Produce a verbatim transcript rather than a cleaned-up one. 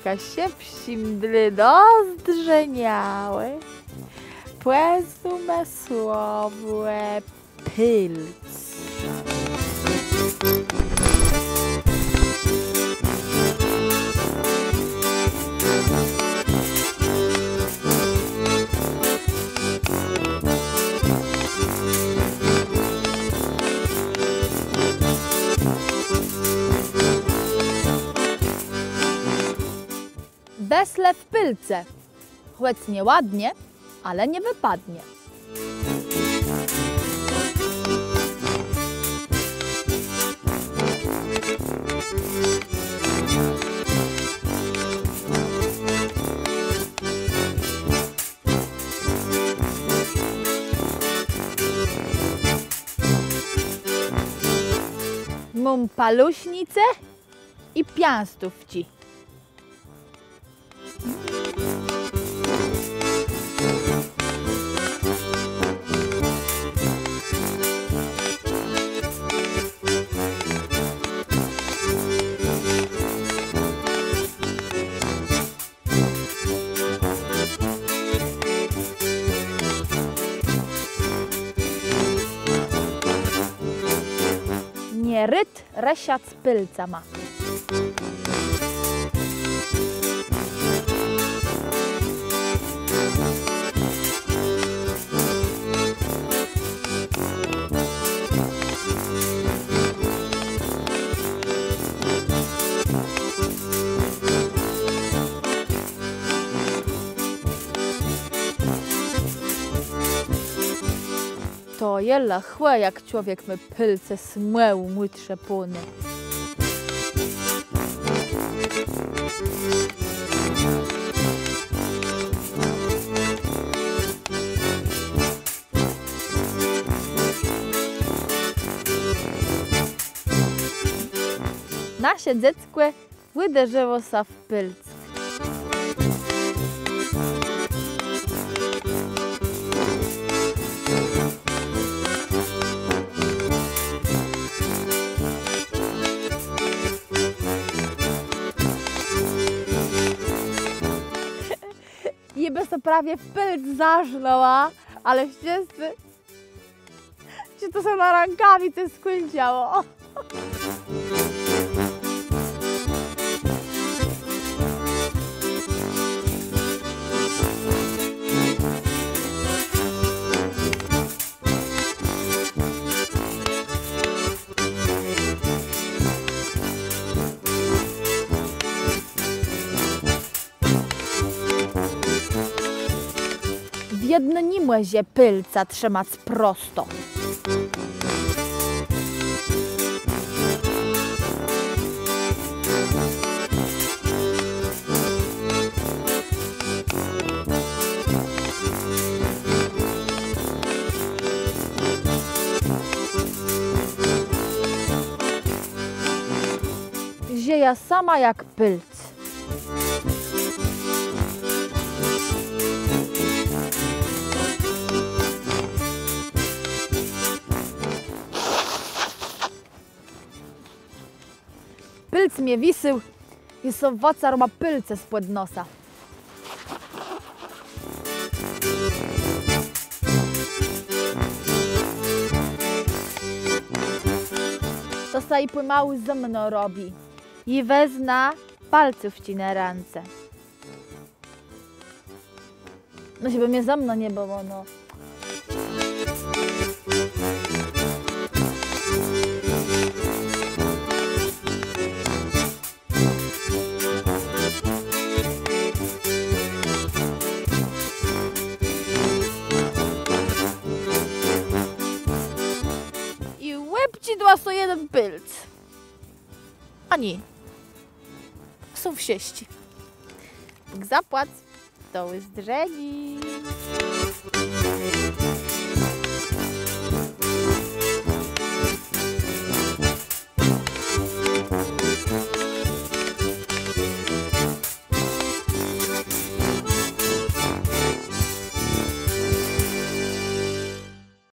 kaszëbsczim dlô dozdrzeniałëch. Pòznómë słowò pôlc. Wesle w pôlce. Chòc nieładnie, ale nie wëpadnie. Móm palusznice i piãstówczi. Nie rôd rëszac pôlcama. To je lëchò, jak człowiek mô pôlce smòłu mù trzepóné. Nasze dzeckò ùderzëło sã w pôlc. Jô bë sã prawie w pôlc zarznãła, ale wszëtcë że to sã na rãkawice skùńczëło. Wiedno ni mòże pôlca trzëmac prosto. Że jô sama jak pôlc. Pôlc mie wisôł i so wëcarła pôlce spòd nosa. To sã i pòmału zëmno robi. I wezna palcówczi na rãce. No, żebë mie zëmno nie bëło, no. I òbczidła so jeden pôlc. A nié. Są wszëscë. Bóg zapłac. Do ùzdrzeniô.